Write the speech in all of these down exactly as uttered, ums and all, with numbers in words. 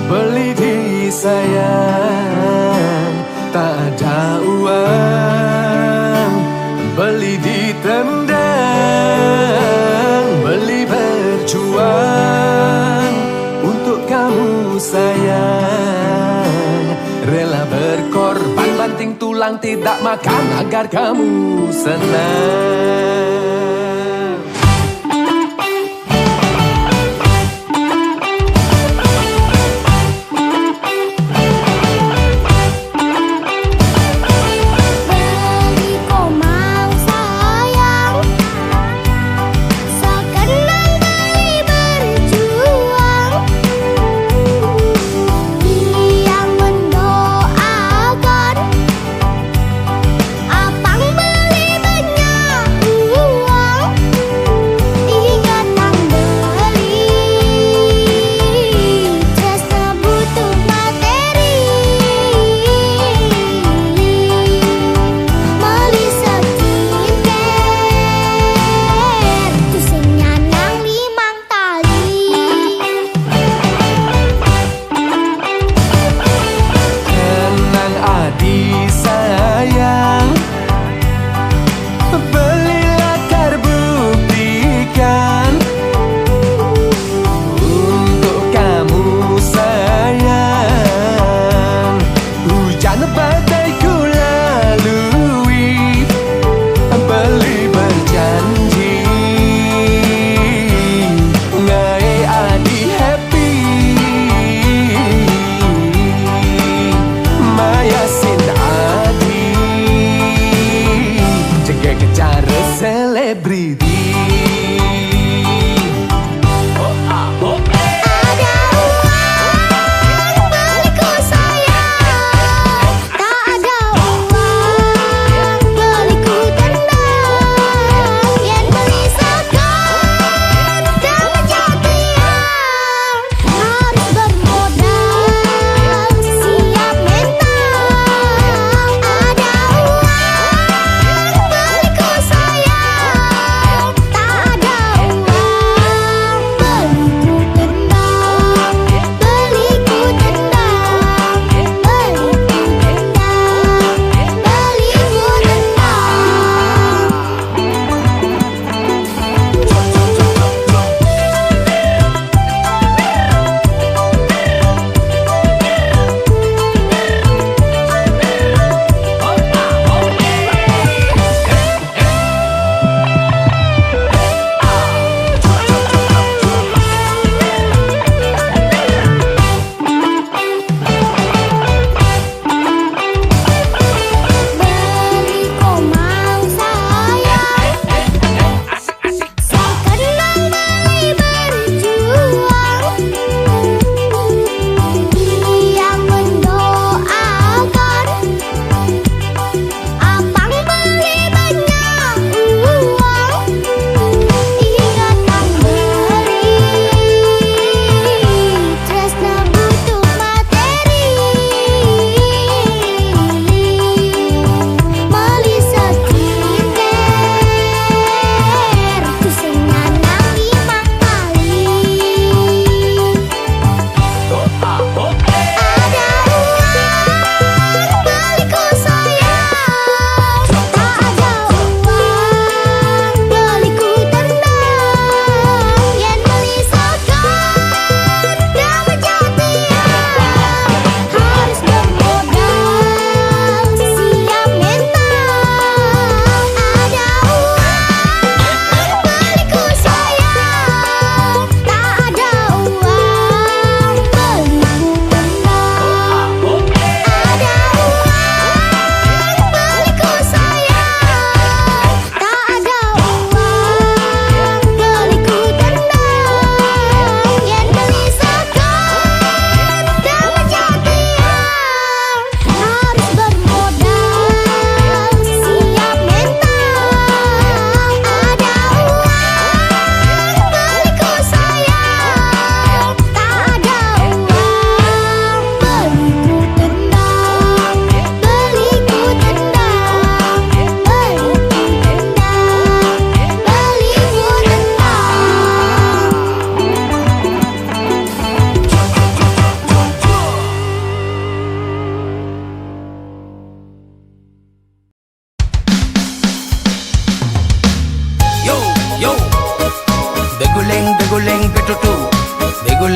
Beli disayang, tak ada uang. Beli ditendang, beli berjuang. Untuk kamu sayang, rela berkorban banting tulang tidak makan agar kamu senang.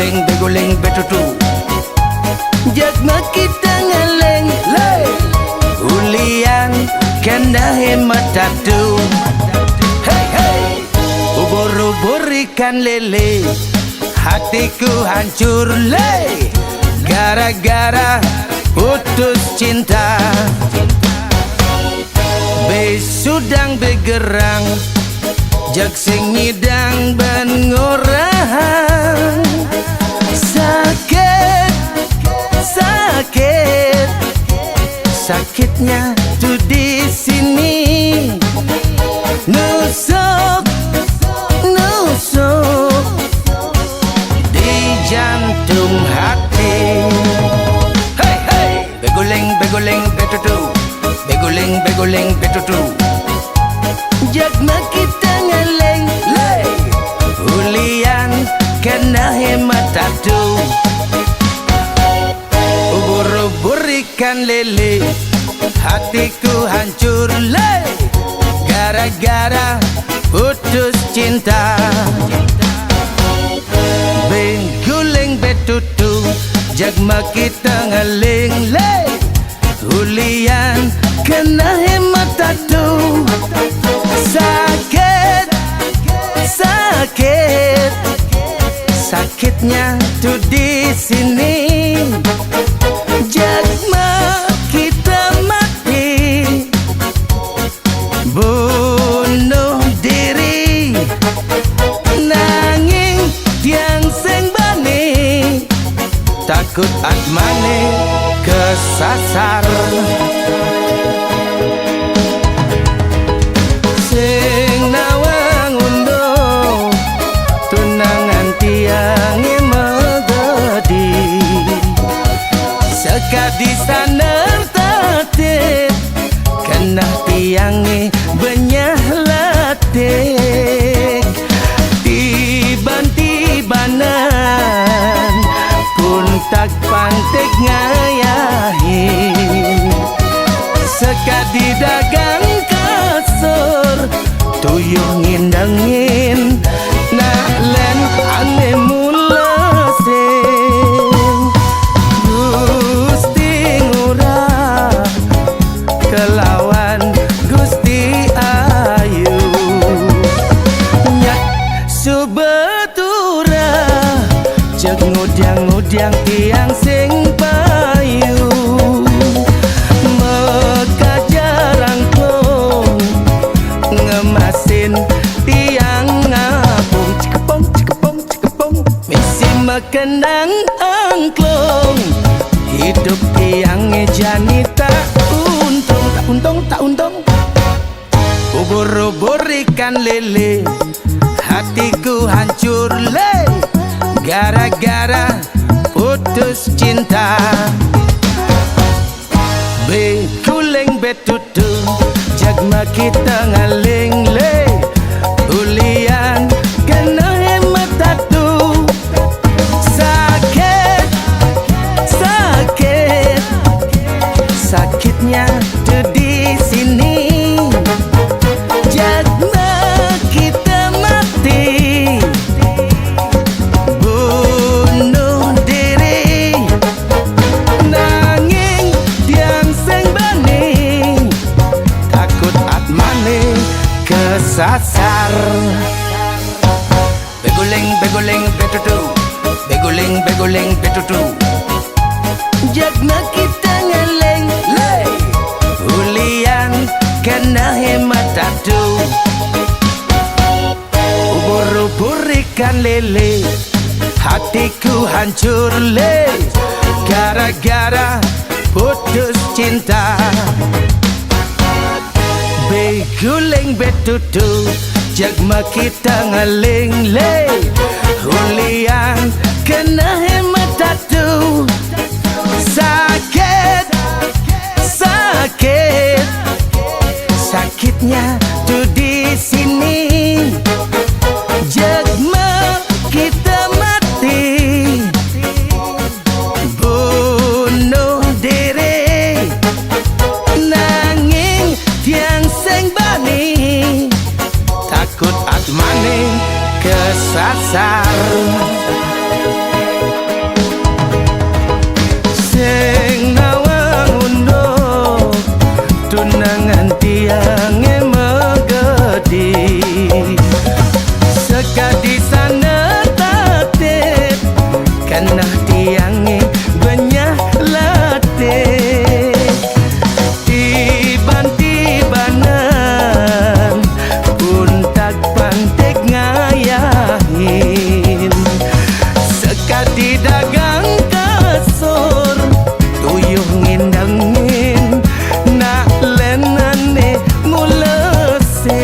Beguling betutu, jag ma kita ngaleng le. Ulian kena he matatu. Hey, hey. Ubur-ubur ikan lele, hatiku hancur le. Gara-gara putus cinta. Besudang begerang, jag sing ngidang ban ngorahang. Sakit, sakit, sakitnya tu di sini. Nusuk, nusuk di jantung hati. Hey, hey. Beguling, beguling, betutu. Beguling, beguling, betutu. Jag ma kita ngaleng le. Ulian kena he matatu. Ubur-ubur ikan lele, hatiku hancur le. Gara-gara putus cinta. Beguling betutu, jag ma kita ngaleng le. Ulian kena he matatu. Sakit, sakit, sakitnya tu di sini. Jag ma kita mati bunuh diri. Nanging tiang sing bani, takut atmane kesasar. Sing nawang undo, tunangan tiange megedi. Sekadi saner tatit, kenah tiange benyah latik. Tiban-tibanan pun tak pantik ngayahin. Sekadi dagang kasur, tuyuh ngindengin, nak len ane mula sing. Gusti Ngurah kelawan Gusti Ayu. Nyak suba turah, jeg ngudiang-ngudiang tiang sing payu. Makajarang klong, ngemasin tiang ngapung, cikepong, cikepong, cikepong. Misi makenang angklung, hidup tiange jani tak untung, tak untung, tak untung. Ubur-ubur ikan lele, hatiku hancur le, gara-gara putus cinta. Beguling betutu, jag ma kita ngaling le. Ulian kena he matatu. Sakit, sakit, sakitnya tu di sini. Jag ma kita mati bunuh diri. Nanging tiang sing bani, takut atmane kesasar. Beguling, beguling, betutu. Beguling, beguling, betutu. Jag ma kita ngaling le. Ulian kena he matatu. Ubur-ubur ikan lele, hatiku hancur le, gara-gara putus cinta. Beguling betutu, jag ma kita ngaling le. Ulian kena he matatu. Sakit, sakit, sakitnya tu di sini. Jag ma kita mati bunuh diri. Nanging tiang sing bani, takut atmane kesasar. Nah tiang e benyah latih, tiban-tibanan untat pantik ngayahin. Sekadi dagang kasur, tuyuh ngindengin, nak lenane mulesin.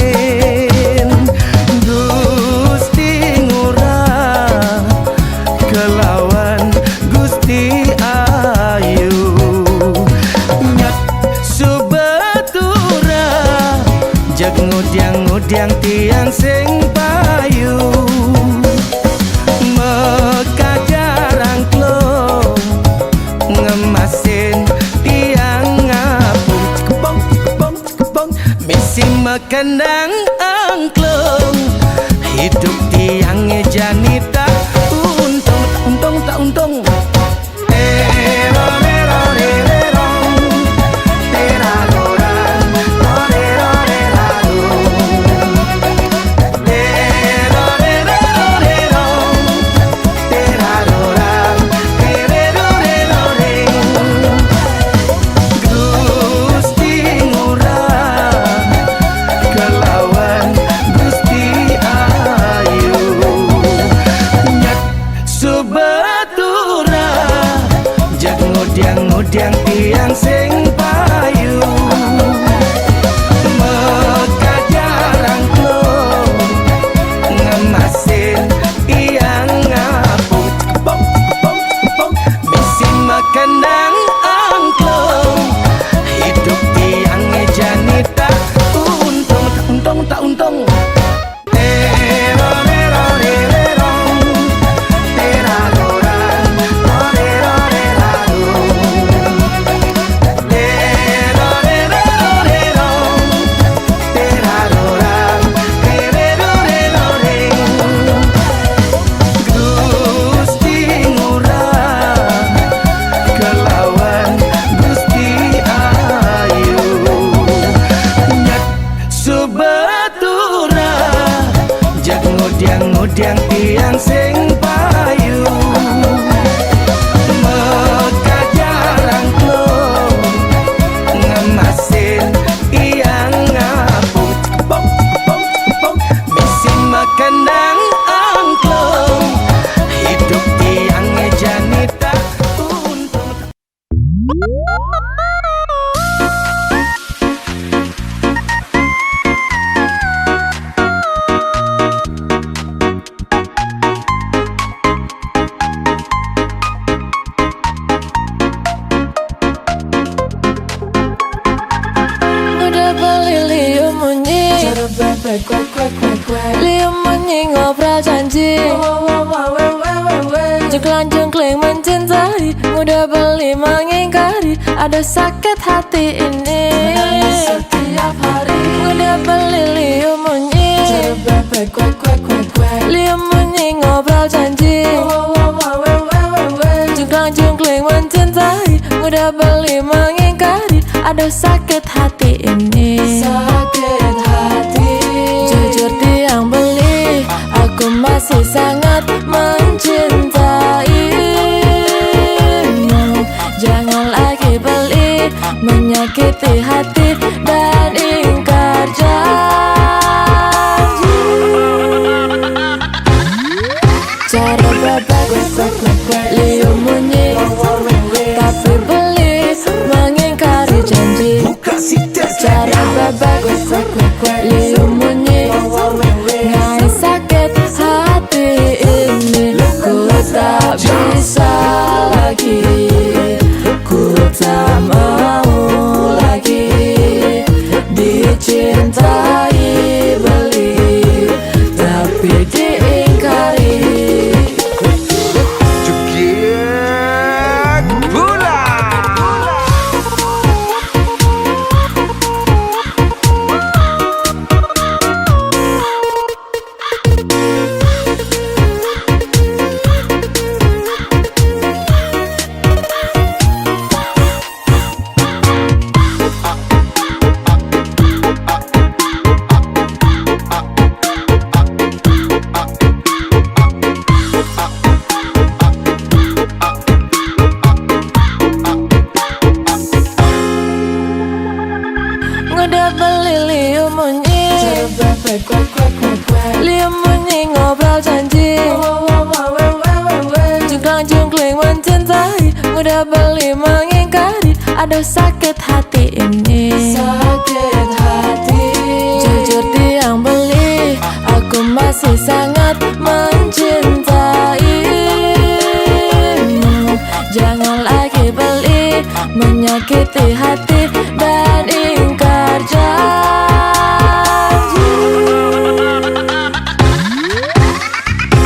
Gusti Ngurah kelawan Gusti Ayu, nyak suba turah, jeg ngudiang-ngudiang tiang sing payu. Makajarang klong ngemasin tiang ngapung. Kebong, kebong, kebong, misi makendang angklung. Hidup tiang e jani tak untung, tak untung, tak untung. Gusti Ngurah kelawan Gusti Ayu, nyak suba turah, jeg ngudiang-ngudiang tiang sing payu. Makajarang klong ngemasin tiang ngapung. Kebong, kebong, kebong, misi makendang angklung. Hidup tiang e jani tak untung, tak untung, tak untung. Gusti Ngurah kelawan Gusti Ayu, nyak suba turah, jag ngudiang-ngudiang tiang sing payu. Makajarang klong ngemasin tiang ngapung. Kebong, kebong, kebong, misi makendang angklung. Hidup tiang e jani tak untung. Ngudah beli liu munyi. Liu munyi ngobrol janji. Jungklang-jungkling mencintai. Ngudah beli mengingkari. Ada sakit hati ini. Menangis setiap hari. Ngudah beli liu munyi. Liu munyi ngobrol janji. Jungklang-jungkling mencintai. Ngudah beli mengingkari. Aduh sakit hati ini. Sakit hati. Jujur tiang beli, aku masih sangat mencintaimu. Jangan lagi beli menyakiti hati dan ingkar janji. Cara babak liu munyi, tapi beli mengingkari janji. Cara babak liu munyi, ngai sakit hati ini. Ku tak bisa lagi, ku tak mau lagi dicintai beli, tapi diingkari. Joget pula. Klaim mencintai, udah beli mengingkari. Aduh, sakit hati ini. Sakit hati. Jujur tiang beli, aku masih sangat mencintaimu. Jangan lagi beli, menyakiti hati dan ingkar janji.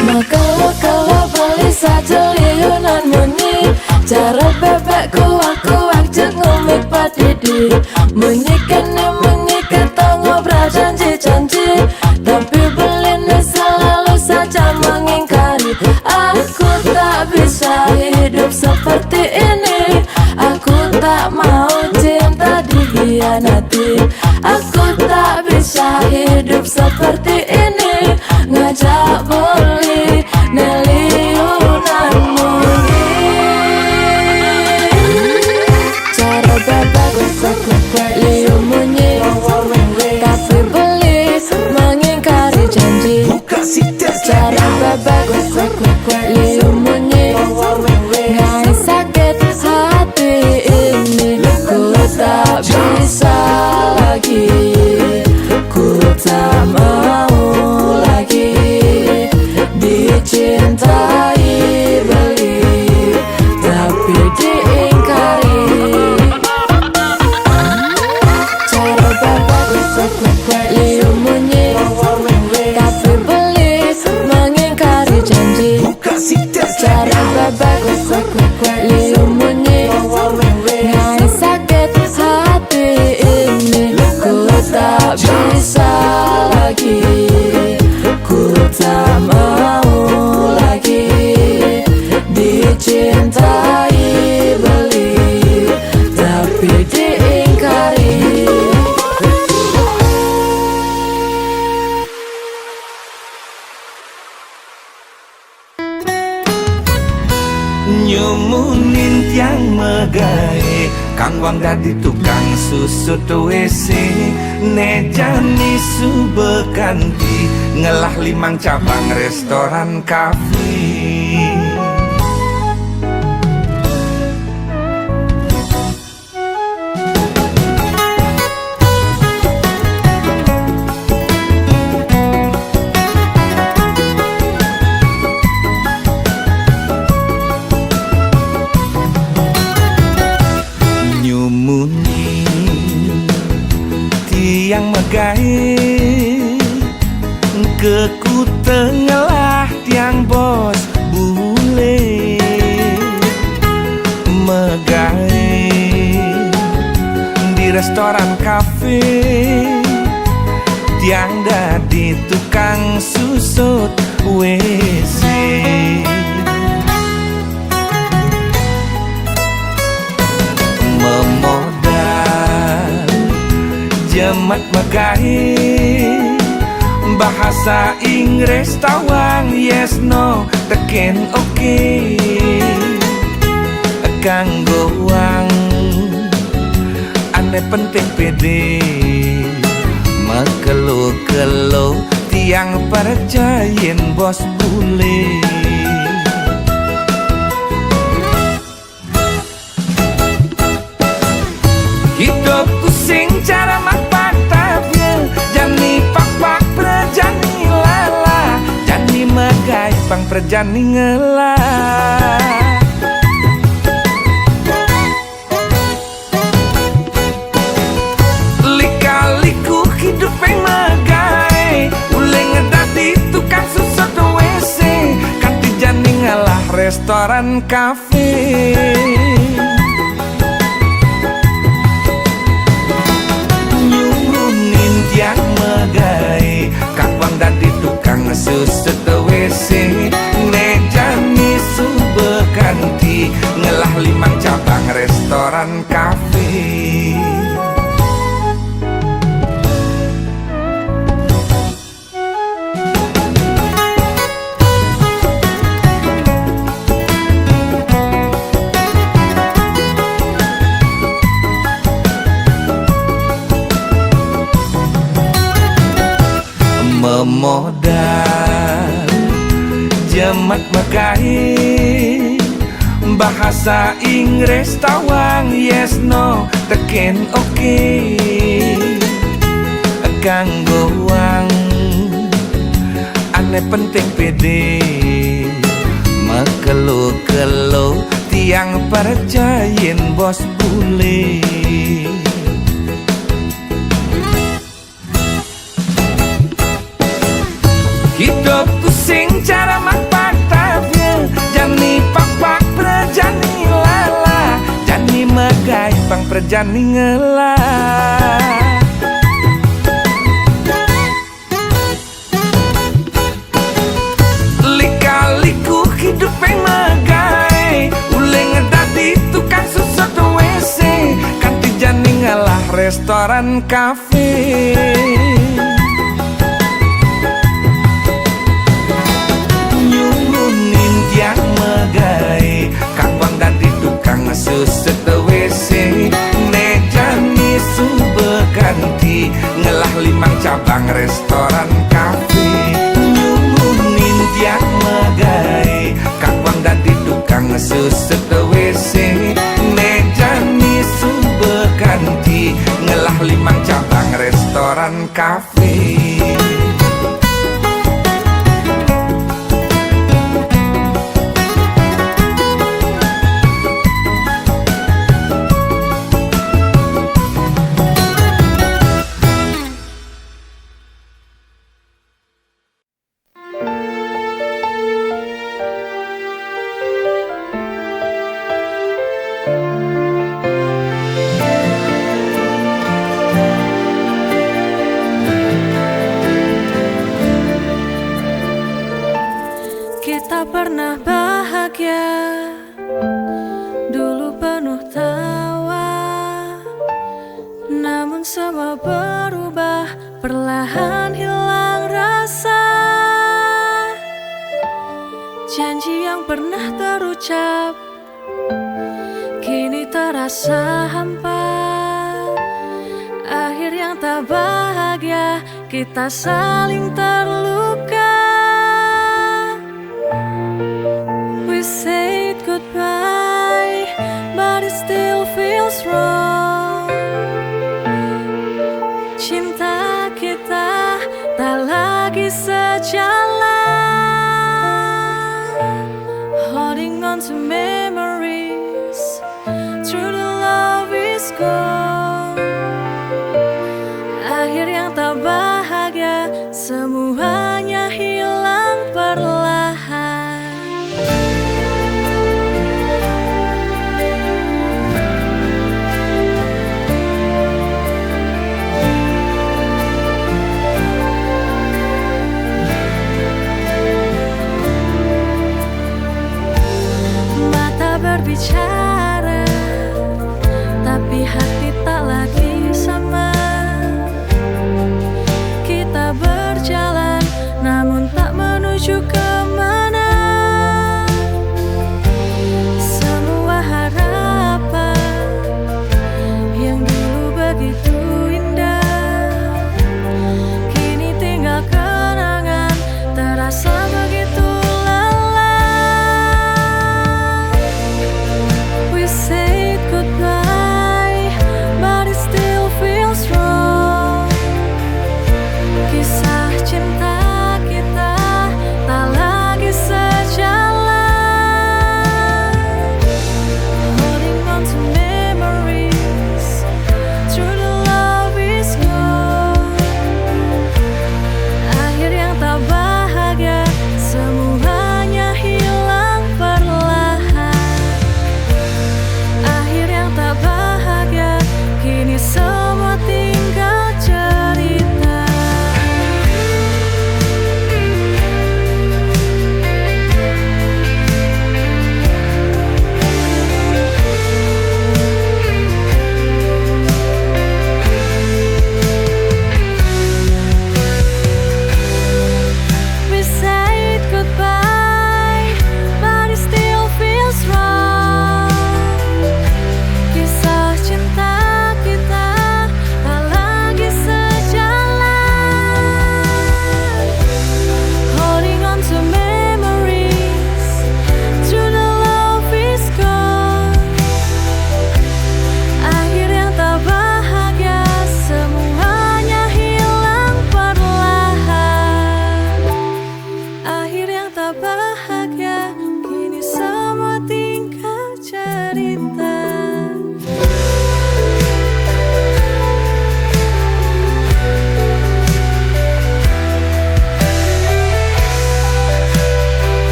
Maka kalau beli saja liunan munyi, cara bebek kuak-kuak, jengumik padidi. Munyi kene, munyi ketong, ngobrol janji-janji. Tapi beli ini selalu saja mengingkari. Aku tak bisa hidup seperti ini. Aku tak mau cinta dikhianati. Aku tak bisa hidup seperti ini. Ngajak beli ne liunan munyi. Cara bebek liu munyi, tapi beli mengingkari janji. Cara bebek liu munyi, ngai sakit hati ini. Ku tak bisa lagi, ku tak mau lagi dicintai beli, tapi diingkari. Cara bebek liu munyi, tapi beli mengingkari janji. Cara bebek liu munyi, ngai sakit hati ini. Ku tak bisa lagi, ku tak mau lagi dicintai beli, tapi diingkari. Nyumunin tiang megai, kang wang dadi tukang susut W C. Ne jani suba kanti, ngelah limang cabang restoran kafe. Nyumuni tiang megai, ke kuta ngelah tiang bos bule. Megai di restoran kafe, tiang dadi tukang susut W C. Memodal jemat megai, bahasa Inggris tawang yes no teken oke. Kanggo wang ane penting pede, makelo-kelo tiang percayin bos bule. Hidup kusing cara mak pantabnya, jani pakpak prejani lala, jani megai pang prejani ngelah. Lika-liku hidup peng megai, uleng dadi tukang susut W C, kanti jani ngelah restoran kafe. Nyumunin tiang megai, kang wang dadi tukang susut W C. Ne jani suba kanti, ngelah limang cabang restoran kafe. Memodal jemat Bahasa Inggris tawang yes no, teken oke. Kanggo wang ane penting pede. Mekelo-kelo tiang percayin bos bule. Hidup pusing cara mapak tavia. Jani papak prejani lala. Jani megai pang prejani ngelah. Lika-liku hidup peng megai. Uleng dadi tukang susut wese. Kanti jani ngelah restoran kafe. Nyunin tiang megai, kawang dadi tukang susut wese. Mejani suba kanti, ngelah limang cabang restoran kafe. Nyunin tiang megai, kawang dadi tukang susut wese. Mejani suba kanti, ngelah limang cabang restoran kafe. Kita pernah bahagia, dulu penuh tawa, namun semua berubah, perlahan hilang rasa. Janji yang pernah terucap kini terasa hampa. Akhir yang tak bahagia, kita saling terluka. We said goodbye, but it still feels wrong. Cinta kita tak lagi sejalan. Holding on to memories, true the love is gone. Akhir yang tak bahagia, semuanya hilang perlahan. Mata berbicara, tapi hati tak lagi sama. Kita berjalan, namun tak menuju ke mana. Semua harapan yang dulu begitu indah, kini tinggal kenangan, terasa begitu lelah. We said goodbye,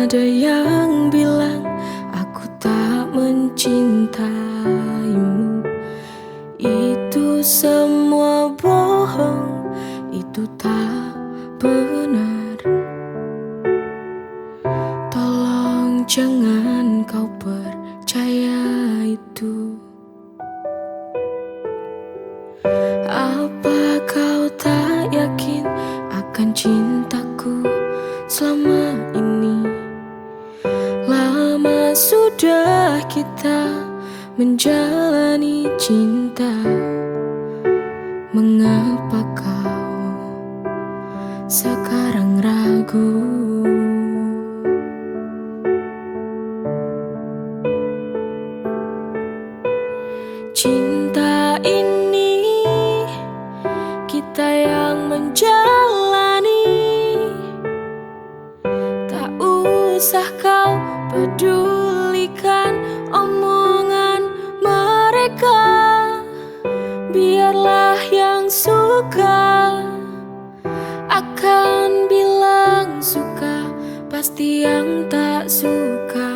Ada yang bilang aku tak mencintaimu. Itu semua bohong, itu tak benar. Tolong jangan kau percaya itu. Apa kau tak yakin akan cintaku selama ini? Lama sudah kita menjalani cinta. Mengapa kau sekarang ragu? Cinta ini kita yang menjalani. Tak usah kau pedulikan omongan mereka. Biarlah yang suka akan bilang suka, pasti yang tak suka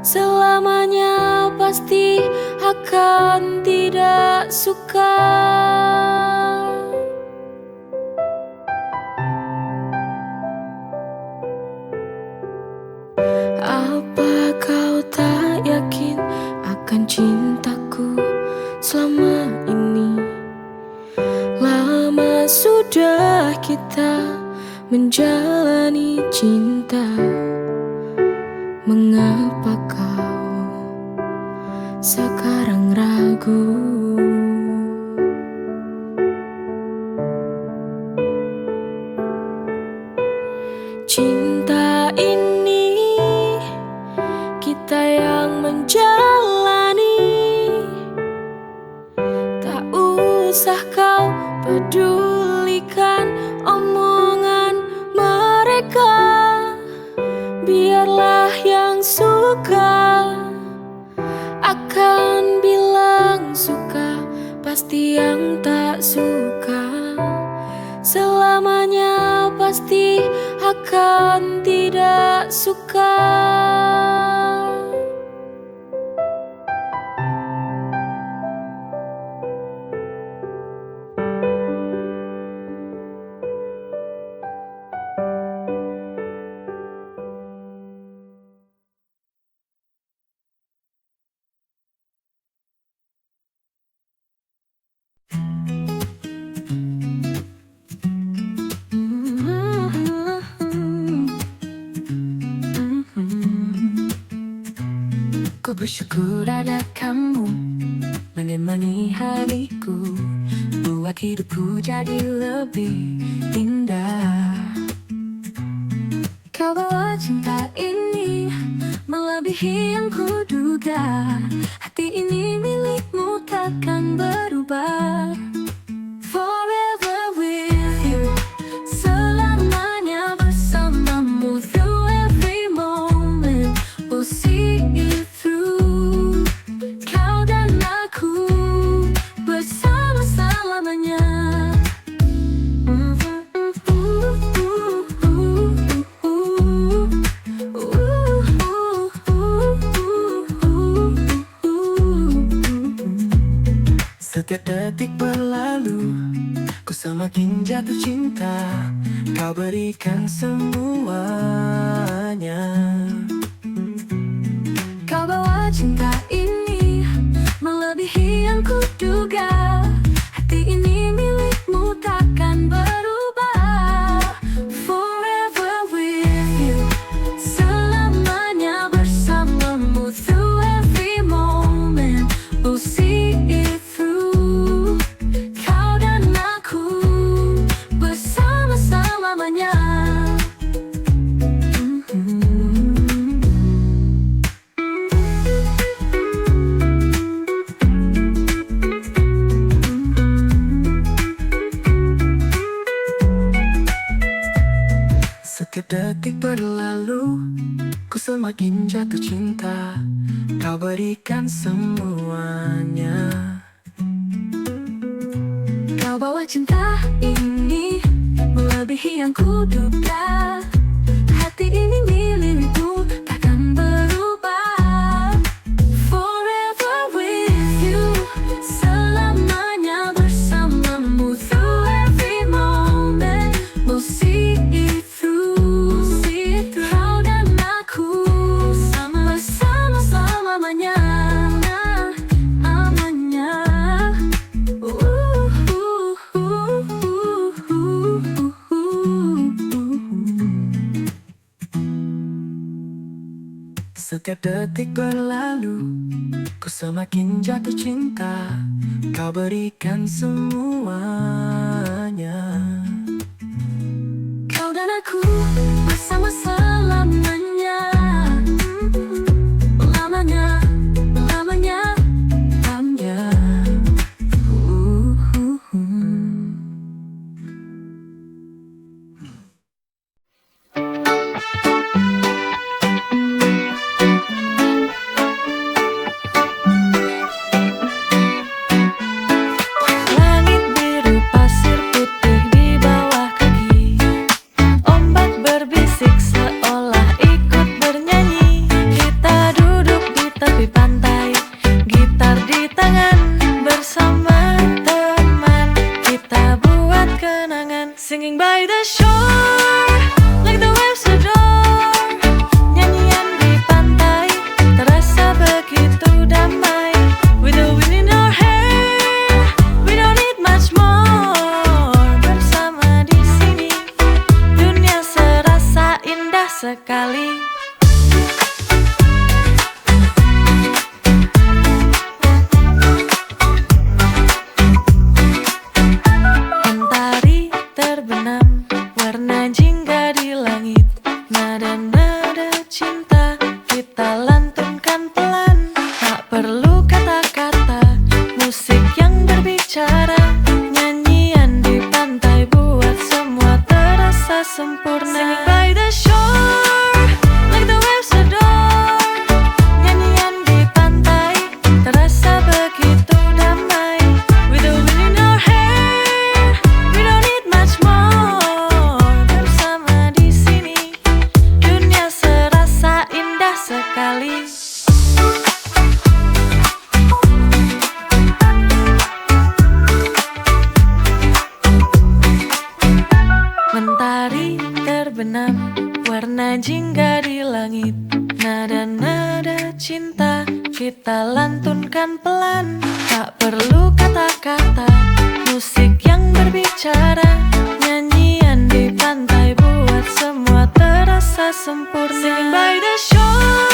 selamanya pasti akan tidak suka. Apa kau tak yakin akan cintaku selama ini? Lama sudah kita menjalani cinta. Mengapa kau sekarang ragu? Cinta ini kita yang menjalani. Tak usah kau pedulikan omongan mereka. Biarlah yang suka akan bilang suka, pasti yang tak suka selamanya pasti akan tidak suka. Ku bersyukur ada kamu menemani hariku, buat hidupku jadi lebih indah. Kau bawa cinta ini melebihi yang kuduga. Hati ini milikmu takkan berubah. Forever with you, selamanya bersamamu through every moment. We'll see it through. Kau dan aku bersama selamanya. Setiap detik berlalu, ku semakin jatuh cinta. Kau berikan semuanya. Kau bawa cinta ini melebihi yang kuduga. Hati ini milikmu takkan berubah. Forever with you, selamanya bersamamu through every moment. We'll see it through. Kau dan aku bersama selamanya. Setiap detik berlalu, ku semakin jatuh cinta. Kau berikan semuanya. Kau bawa cinta ini melebihi yang kuduga. Hati ini milik Setiap detik berlalu, ku semakin jatuh cinta. Kau berikan semuanya. Kau dan aku bersama selamanya. Lamanya, lamanya, lamanya. Langit biru, pasir putih di bawah kaki. Ombak berbisik seolah ikut bernyanyi. Kita duduk di tepi pantai, gitar di tangan, bersama teman. Kita buat kenangan. Singing by the shore, like the waves adore. Nyanyian di pantai terasa begitu damai. With the wind in our hair, we don't need much more. Bersama di sini, dunia serasa indah sekali. Mentari terbenam, warna jingga di langit. Nada-nada cinta kita lantunkan pelan. Tak perlu kata-kata, musik yang berbicara. Nyanyian di pantai buat semua terasa sempurna. Singing by the shore, like the waves adore. Nyanyian di pantai terasa begitu damai. With the wind in our hair, we don't need much more. Bersama di sini, dunia serasa indah sekali. Mentari terbenam, warna jingga di langit. Nada-nada cinta kita lantunkan pelan. Tak perlu kata-kata, musik yang berbicara. Nyanyian di pantai buat semua terasa sempurna. Singing by the shore.